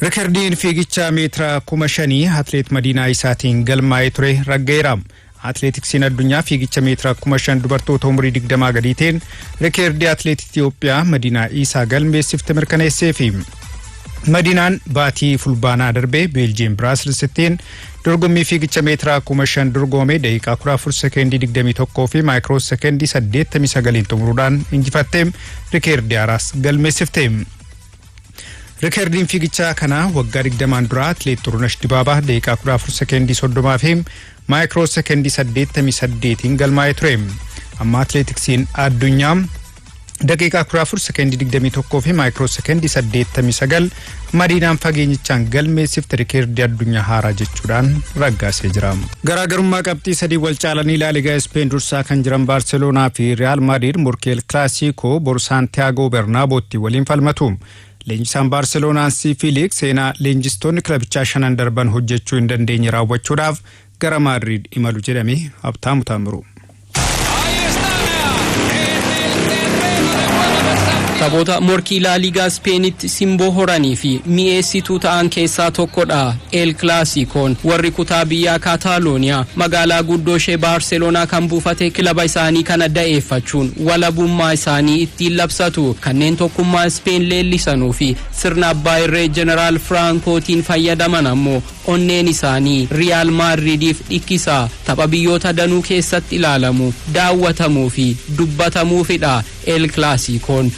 Rikardiin fiigicha meetira 5,000 atileet Madiinaa Isaatiin galmaa'ee ture ragga'eera. Atileetiksiin addunyaa fiigicha meetira 5,000 dubartoota umurii 20 gadiitiin rikeerdii atileet Itoophiyaa Madiinaa Isaa galmeessifte mirkaneesseefi. Madiinaan baatii Fulbaanaa darbee Beeljiyeem Biraasilsittiin dorgommii fiigicha meetira 5,000 dorgomee daqiiqaa 14 sekeendii 21 fi maayikiroo sekeendii 89 xumuruudhaan injifattee rikeerdii haaraas galmeessifte. Rikeerdiin fiigichaa kanaa waggaa 20n duraa atileet Xurunesh Dibaabaa daqiiqaa 14 sekeendii 30 fi maayikiroo sekeendii 88 galmaa'ee ture. Amma atileetiksiin addunyaa daqiiqaa 14 sekeendii 21 fi maayikiroo sekeendii 89 Madiinaan fageenyichaan galmeessifte rikeerdii addunyaa haaraa jechuudhaan raggaasee jira. Garaagarummaa qabxii 3 wal caalanii Laaligaa Ispeen dursaa kan jiran Baarseloonaa fi Riyaal Maadriid morkii El Kilaasiikoo boru Saantiyaagoo Bernaabotti waliin falmatu. Leenjisaan Baarseloonaa Hansii Fiiliks seenaa leenjistoonni kilabichaa shanan darban hojjechuu hin dandeenye raawwachuudhaaf gara Maadriid imalu jedhame. Habtaamu Taammiruu. Taphoota morkii Laaligaa Ispeenitti simboo horanii fi mi'eessituu ta'an keessaa tokkodha. El Kilaasikoon warri kutaa biyyaa Kaataalooniyaa magaalaa guddoo ishee Baarseloonaa kan buufate kilaba isaanii kana da'eeffachuun walabummaa isaanii ittiin labsatu. Kanneen tokkummaa Ispeen leellisanuu fi sirna abbaa irree Jeneraal Firaankootiin fayyadaman ammoo onneen isaanii Riyaal Maadriidiif dhikkisa. Tapha biyyoota danuu keessatti ilaalamu, daawwatamuu fi dubbatamuufidha El Clasicoon.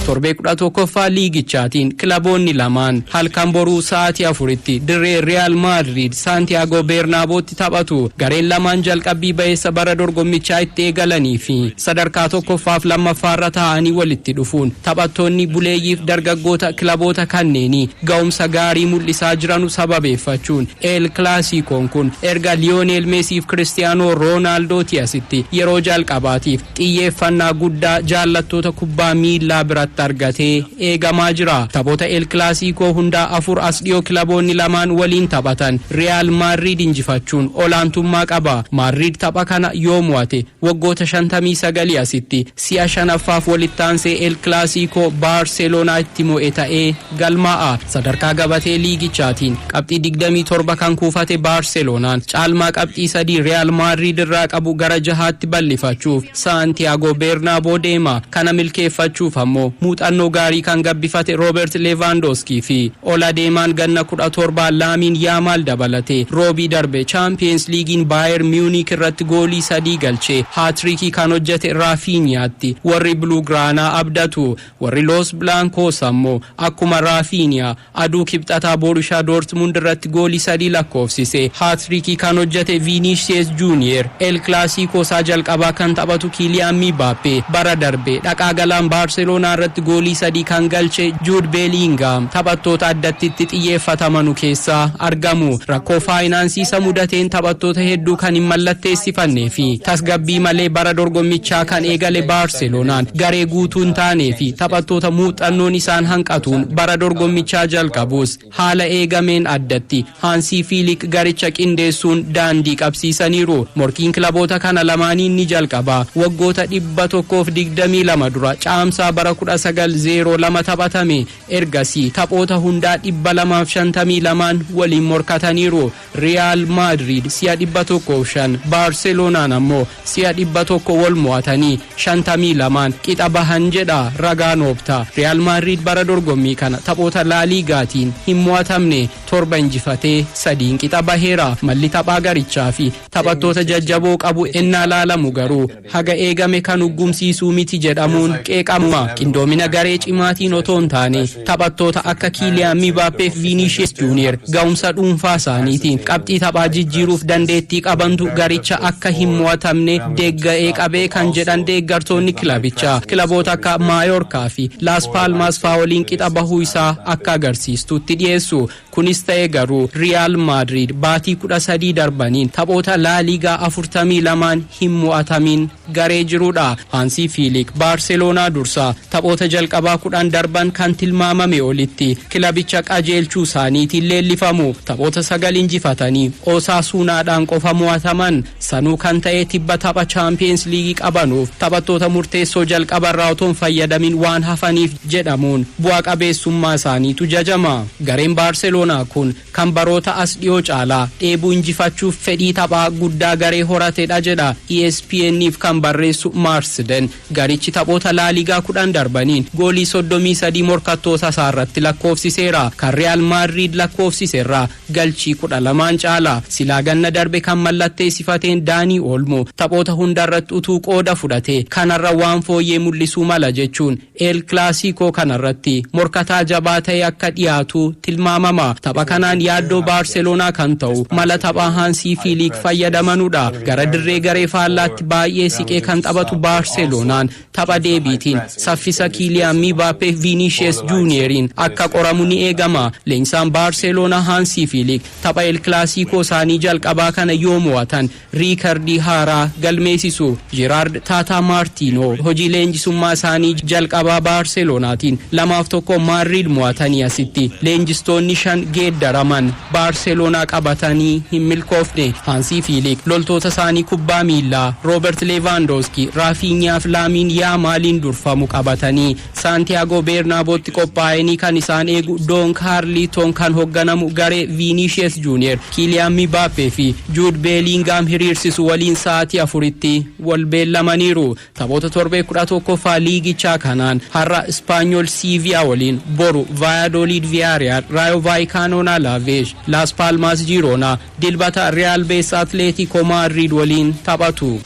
Torbee 11ffaa liigichaatiin kilaboonni lamaan halkan boruu sa'aatii 4tti dirree Riyaal Maadriid Saantiyaagoo Beernaabootti taphatu. Gareen lamaan jalqabbii ba'eessa bara dorgommichaa itti eegalanii fi sadarkaa 1ffaaf 2ffaarra taa'anii walitti dhufuun taphattoonni buleeyyiif dargaggoota kilaboota kanneenii ga'umsa gaarii mul'isaa jiranu sababeeffachuun El Clasicoon kun erga Liyooneel Meesiif Kiristiyaanoo Roonaaldootii asitti yeroo jalqabaatiif xiyyeeffannaa guddaa jaallattoota kubbaa miillaa biratti argatee eegamaa jira. Taphoota El Clasico hundaa 4 as dhiyoo kilaboonni lamaan waliin taphatan Riyaal Maadriid injifachuun olaantummaa qaba. Maadriid tapha kana yoo mo'ate waggoota 59 asitti si'a shanaffaaf walitti aansee El Clasico Baarseloonaa itti mo'e ta'ee galmaa'a. Sadarkaa gabatee liigichaatiin qabxii 27 kan kuufate Baarseloonaan caalmaa qabxii 3 Riyaal Maadriid irraa qabu gara jahaatti bal'ifachuuf Saantiyaagoo Beernaaboo deema. Kana milkeeffachuuf ammoo muuxannoo gaarii kan gabbifate Roobert Leevaandooskii fi ol adeemaan ganna 17 Laamiin Yaamaal dabalatee Roobii darbe Chaampiyeens Liigiin Baayer Miyuuniik irratti goolii 3 galchee haatriikii kan hojjete Raafiiniyaatti warri Biluugiraanaa abdatu. Warri Loos Bilaankoos ammoo akkuma Raafiiniyaa aduu Kibxataa Boorushaa Doortmund irratti goolii 3 lakkoofsise haatriikii kan hojjete Viiniishiyees Juuniyeer, El Kilaasiikoo isaa jalqabaa kan taphatu Kiiliyaan Miibaappee, bara darbe dhaqaa galaan Baarseloonaa irratti goolii 3 kan galche Juud Beeliingaam taphattoota addatti itti xiyyeeffatamanu keessaa argamu. Rakkoo faayinaansii isa mudateen taphattoota hedduu kan hin mallatteessifannee fi tasgabbii malee bara dorgommichaa kan eegale Baarseloonaan garee guutuu hin taanee fi taphattoota muuxannoon isaan hanqatuun bara dorgommichaa jalqabus haala eegameen addatti Haansii Fiiliik garicha qindeessuun daandii qabsiisaniiru. Morkiin kilaboota kana lamaanii ni jalqaba. Waggoota 122 dura Caamsaa bara 1902 taphatame. Ergasii taphoota hundaa 252n waliin morkataniiru. Riyaal Maadriid si'a 105, Baarseloonaan ammoo si'a 100 wal mo'atanii 52n qixa bahan jedha ragaan Opta. Riyaal Maadriid bara dorgommii kana taphoota Laaliigaatiin hin mo'atamne. 7 injifatee 3n qixa baheera. Malli taphaa garichaa fi taphattoota jajjaboo qabu ennaa laalamu garuu haga eegame kan uggumsiisuu miti jedhamuun qeeqama. Qindoomina garee cimaatiin otoo hin taane taphattoota akka Kiiliyaan Mibaappee fi Viiniishiyees Juuniyer ga'umsa dhuunfaa isaaniitiin qabxii taphaa jijjiiruuf dandeettii qabantu garicha akka hin mo'atamne deegga'ee qabee kan jedhan deeggartoonni kilabichaa kilaboota akka Maayoorkaa fi Laas Paalmaas faa waliin qixa bahuu isaa akka agarsiistuutti dhiyeessu. Kunis ta'e garuu Riyaal Maadriid baatii 13 darbaniin taphoota Laaliigaa 42n hin mo'atamin garee jirudha. Haansii Fiiliik Baarseloonaa dursaa taphoota jalqabaa 10 darban kan tilmaamame olitti kilabicha qajeelchuu isaaniitiin leellifamu. Taphoota sagal injifatanii Osaasuunaadhaan qofa mo'ataman. Sanuu kan ta'e tibba tapha Chaampiyeens Liigii qabanuuf taphattoota murteessoo jalqabarraa otoo hin fayyadamin waan hafaniif jedhamuun bu'a qabeessummaa isaaniitu jajama. Gareen Baarseloonaa kun kan baroota as dhiyoo caalaa dheebuu injifachuuf fedhii taphaa guddaa garee horatedha jedha ESPN'if kan barreessu Maarsden. Garichi taphoota Laaligaa 10 darbaniin goolii 33 morkattoota isaarratti lakkoofsiseera. Kan Riyaal Maadriid lakkoofsiserraa galchii 12n caala. Silaa ganna darbe kan mallatteessifateen Daanii Olmo taphoota hundarratti utuu qooda fudhate kanarra waan fooyyee mul'isuu mala jechuun El Clasico kanarratti morkataa jabaa ta'e akka dhiyaatu tilmaamama. Tapha kanaan yaaddoo Baarseloonaa kan ta'u mala taphaa Haansii Fiiliik fayyadamanudha. Gara dirree garee faallaatti baay'ee siqee kan taphatu Baarseloonaan tapha deebiitiin saffisa Kiiliyaan Mibaappee, Viinishees Juuniyeeriin akka qoramu ni eegama. Leenjisaan Baarseloonaa Haansii Fiiliik tapha El Clasico isaanii jalqabaa kana yoo mo'atan riikardii haaraa galmeessisu. Jiraard Taataa Maartiinoo hojii leenjisummaa isaanii jalqabaa Baarseloonaatiin 2-1 Maadriid mo'atanii asitti leenjistoonni shan geeddaraman Baarseloonaa qabatanii hin milkoofne. Haansii Fiiliik loltoota isaanii kubbaa miillaa Roobert Leevaandooski, Raafiinyaa fi Laamiin Yaamaaliin durfamu qabatanii Saantiyaagoo Beernaabotti qophaa'anii kan isaan eegu Doon Kaarliitoon kan hoogganamu garee Viinishees Juuniyer, Kiiliyaan Mibaappee fi Juud Beelingaam hiriirsisu waliin sa'aatii 4tti wal beellamaniiru. Taphoota torbee 11ffaa liigichaa kanaan har'a Ispaanyol Siiviyaa waliin, boru Vaayaadooliid Viyaariyaal, Raayo Vaayikaanoon Alaaveesh, Laas Paalmaas Jiiroonaa, Dilbata Riyaal Bees Atleetiikoo Maadriid waliin taphatu.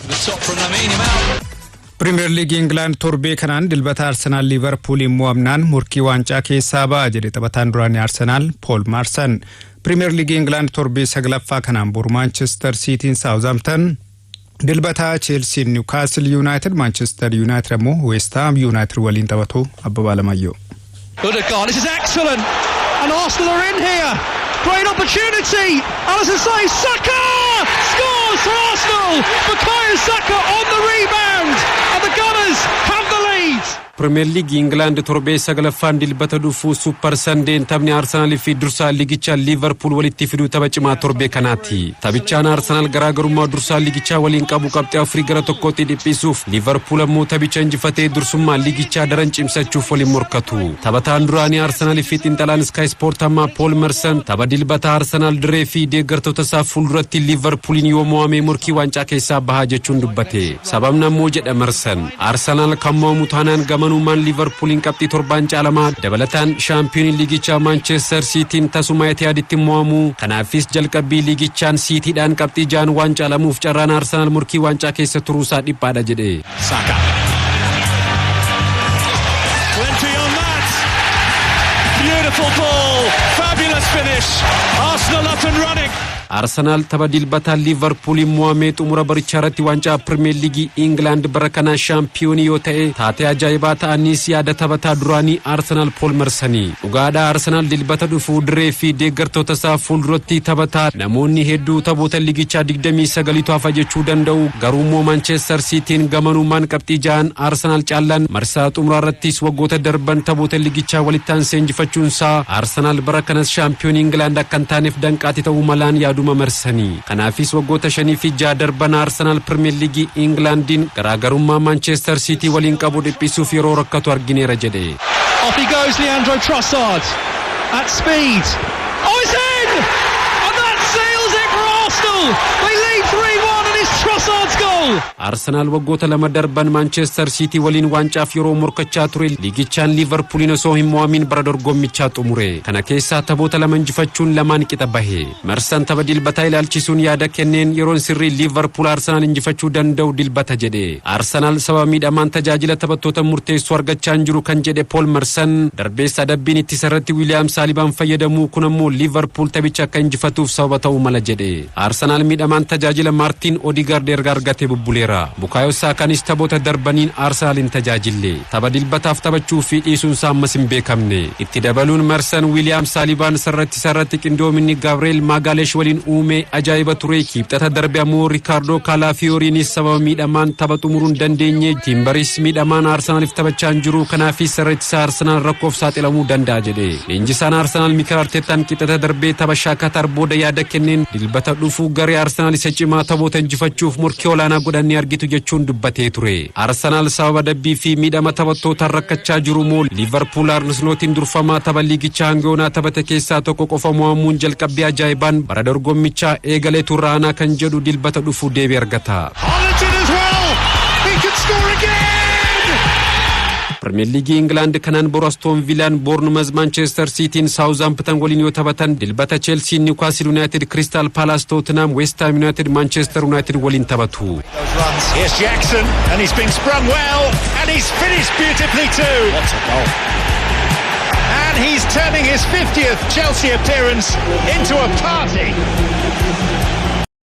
Pirimeer Liigii Ingilaand torbee kanaan Dilbata Arsenaal Liivarpuuliin mo'amnaan morkii waancaa keessaa ba'a jedhe taphataan duraanii Arsenaal Pool Maarsan. Pirimeer Liigii Ingilaand torbee saglaffaa kanaan boru Maanchestar Siitiin Saawuzaamtan, Dilbata Cheelsiin Niwukaasil Yuunaayitid, Maanchestar Yuunaayitid ammoo Weestaam Yuunaayitid waliin taphatu. Abbabaa Lamayyoo. Odegaard, this is excellent! And Arsenal are in here! Great opportunity! Alisson saves, Saka! Scores for Arsenal! Bukayo Saka on the rebound! And the Gunners have the lead! Pirimeer Liigii Ingilaand torbee saglaffaan Dilbata dhufuu Super Sundayn taphni Arsenaalii fi dursaa liigichaa Liivarpuul walitti fiduu tapha cimaa torbee kanaati. Taphichaan Arsenaal garaagarummaa dursaa liigichaa waliin qabu qabxii afurii gara tokkootti dhiphisuuf, Liivarpuul ammoo taphicha injifatee dursummaa liigichaa daran cimsachuuf waliin morkatu. Taphataan duraanii Arsenaalii fi xiinxalaan Sky Sport ammaa Pool Merson tapha Dilbata Arsenaal dirree fi deeggartoota isaa fuulduratti Liivarpuuliin yoo mo'ame morkii waancaa keessaa bahaa jechuun dubbate. Sababni ammoo, jedha Merson, Arsenaal kan mo'amu taanaan gamanumaan Liivarpuuliin qabxii torbaan caalamaa, dabalataan shaampiyoonii liigichaa Maanchestar Siitiin tasuma Etihaaditti mo'amu. Kanaafis jalqabbii liigichaan Siitiidhaan qabxii 6n waan caalamuuf carraan Arsenaal morkii waancaa keessa turuusaa dhiphaadha jedhe. Saka. Plenty on that. Beautiful ball. Fabulous finish. Arsenal up and running. Arsenaal tapha Dilbataa Liivarpuuliin mo'amee xumura barichaa irratti waancaa Pirimeer Liigii Ingilaand bara kanaa shaampiyoonii yoo ta'e taatee ajaa'ibaa ta'anis yaada taphataa duraanii Arsenaal Pool Marsanii. Dhugaadhaa, Arsenaal Dilbata dhufuu dirree fi deeggartoota isaa fuulduratti taphataa. Namoonni hedduu taphoota liigichaa 29tu hafa jechuu danda'u, garuu immoo Maanchestar Siitiin gamanumaan qabxii 6n Arsenaal caallaan marsaa xumuraa irrattis waggoota darban taphoota liigichaa walitti aansee injifachuunsaa Arsenaal bara kanas shaampiyoonii Ingilaand akka hin taaneef danqaati ta'uu malaan yaaduma Marsanii. Kanaafis waggoota shanii fi ja'a darban Arsenaal Pirimeer Liigii Ingilaandiin garaagarummaa Maanchestar Siitii waliin qabu dhiphisuuf yeroo rakkatu argineera jedhe. Off he goes, Leandro Trossard. At speed. Oh, it's in! And that seals it for Arsenal! They lead 3-1 and it's Trossard's goal! Arsenaal waggoota 2 darban Maanchestar Siitii waliin waancaaf yeroo morkachaa ture liigichaan Liivarpuuliin osoo hin mo'amin bara dorgommichaa xumure. Kana keessaa taphoota lama injifachuun lamaan qixa bahe. Marsan tapha Dilbataa ilaalchisuun yaada kenneen yeroon sirrii Liivarpuul Arsenaal injifachuu danda'u Dilbata jedhe. Arsenaal sababa miidhamaan tajaajila taphattoota murteessoo argachaa hin jiru kan jedhe Pool Marsan, darbeessa adabbiin ittisa irratti Wiiliyaam Saalibaan fayyadamuu kun ammoo Liivarpuul taphicha akka injifatuuf sababa ta'uu mala jedhe. Arsenaal miidhamaan tajaajila Maartiin Odigaard erga argate. bubbuleera. Bukaayoo Saakaanis taphoota darbaniin Arsenaal hin tajaajille. Tapha Dilbataaf taphachuu fi dhiisuun isaa ammas hin beekamne. Itti dabaluun Marsan Wiiliyaam Saalibaan sarratti qindoominni Gabriel Maagaalesh waliin uume ajaa'iba ture. Kibxata darbe ammoo Rikaardoo Kaalaafiyooriinis sababa miidhamaan tapha xumuruu hin dandeenye. Tiimbaris miidhamaan Arsenaaliif taphachaa hin jiru. Kanaafis sarara ittisaa Arsenaal rakkoof saaxilamuu danda'a jedhe. Leenjisaan Arsenaal Mikel Arteetaan qixxata darbee tapha Shaakatar booda yaada kenneen, Dilbata dhufu garee Arsenaal isa cimaa taphoota injifachuuf murkii olaanaa godhannee argitu jechuun dubbatee ture. Arsenaal sababa dabbii fi miidhama taphattootaan rakkachaa jiru moo Liivarpuul Arne Slootiin durfamaa tapha liigichaa hanga yoonaa taphate keessaa tokko qofa mo'amuun jalqabbii ajaa'ibaan bara dorgommichaa eegalee turraanaa kan jedhu Dilbata dhufu deebii argata. Haaland in as well. He could score again. Pirimeer Liigii Ingilaand kanaan boru Astoon Viilaan Boornumaz Maanchestar Siitiin Saawuzaampitan waliin yoo taphatan, Dilbata Cheelsiin Niwukaasil Yuunaayitid, Kiristaal Paalaas Tootenaam, Weestaam Yuunaayitid Maanchestar Yuunaayitid waliin taphatu. Here's Jackson, and he's been sprung well, and he's finished beautifully too. What a goal! And he's turning his 50th Chelsea appearance into a party.